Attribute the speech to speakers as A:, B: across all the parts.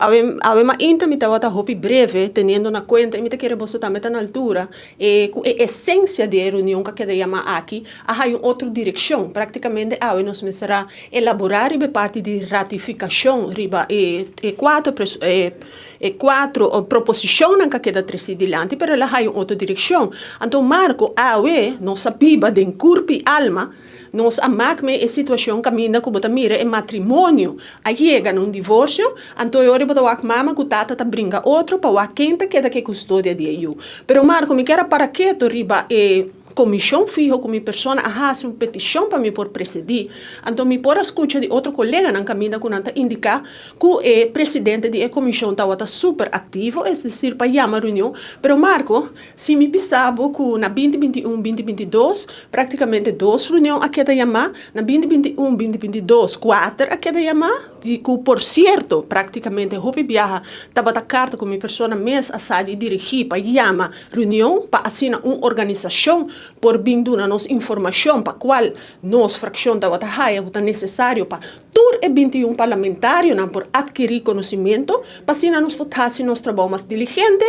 A: Awe mainta mi tabata hopi breve, teniendo na cuenta, y mi ta kere boso tambe ta na altura, e cu e esencia di e reunion cu a keda yama aki a haya un otro direccion. Practicamente awe nos mester a elabora riba e parti di ratificacion riba e e cuatro e e cuatro proposicionnan cu a keda treci dilanti, pero el a haya un otro direccion. Anto Marco, awe nos a biba den curp y alma. Nos a mak me e situashon kaminda ku bo ta mira e matrimonio a yega na un divorsio, anto e ora bo ta wak mama ku tata ta bringa otro pa wak ken ta keda ku e kustodia di e yu. Pero Marco, mi kier a para keto riba e komishon fiho ku mi persona a hasi un petishon pa mi por presidí. Anto mi por a skucha di otro koleganan kaminda ku nan ta indiká ku e presidente di e komishon tabata super aktivo, es desir pa yama reunion. Pero Marco, Si mi bisa bo ku na 2021, 2022 praktikamente dos reunion a keda yamá, na 2021, 2022 kuater a keda yamá, di ku por sierto praktikamente hopi biaha tabata karta ku mi persona mes a sali dirigí pa yama reunion pa asina un organisashon por bin duna nos informashon pa kual nos frakshon tabata haya ku ta nesesario pa Tur e 21 parlamentarionan por adkirí konosimento pa asina nos por hasi nos trabou mas diligente.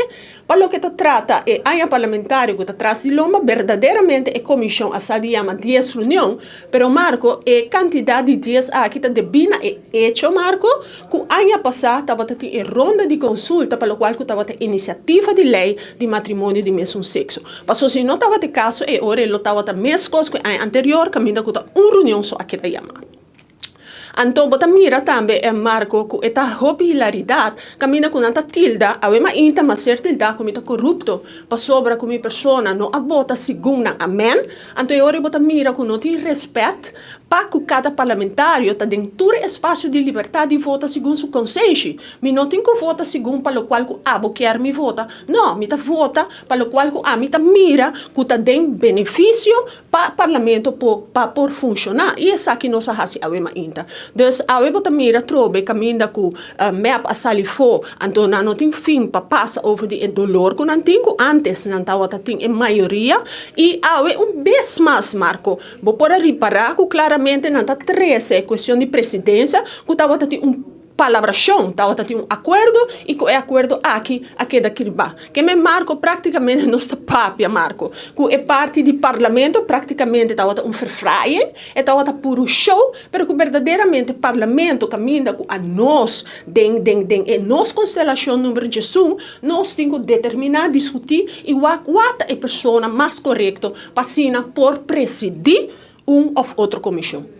A: Pa loke ta trata e aña parlamentario ku ta tras di lomba, berdaderamente e komishon a sa di yama 10 reunion, pero Marco, e kantidat di 10 aki ta debí na e echo, Marco, ku aña pasá tabata tin e ronda di konsulta pa lokual ku tabata inisiativa di lei di matrimonio di mesun sekso. Paso si no tabata e kaso e ora e lo tabata meskos ku e aña anterior kaminda ku ta un reunion so a keda yama. Anto bo ta mira tambe e Marco ku e ta hopi hilaridat kaminda ku nan ta tilda, awe mainta mas ser tilda ku mi ta korupto pasobra ku mi persona no a bota segun nan amen. Anto e ora bo ta mira ku no tin respet pa ku kada parlamentario ta den tur e espasio di libertat di vota segun su konsenshi. Mi no tin ku vota segun pa lokual ku abo kier mi vota, no, mi ta vota pa lokual ku ami ta mira ku ta den benefisio Pa parlamento por pa por funshoná i esaki nos a hasi awe mainta. Dus awe bo ta mira trobe kaminda ku mep a sali fo, anto nan no tin fin pa pasa over di e dolor ku nan tin ku antes nan tabata tin e mayoria i awe un bes mas Marco bo por a ripará ku klaramente nan ta trese e kuestion di presidensia ku tabata tin un Palabrashon, tabata tin un akuerdo i ku e akuerdo aki a keda kiribá. Ke men Marco praktikamente nos ta papia Marco ku e parti di parlamento praktikamente tabata un verfraaiing, e tabata puru show, pero ku berdaderamente parlamento kaminda ku a nos den den den e nos konstelashon number 11 nos tin ku determiná, diskutí i wak kua ta e persona mas korekto pa asina por presidí un òf otro komishon.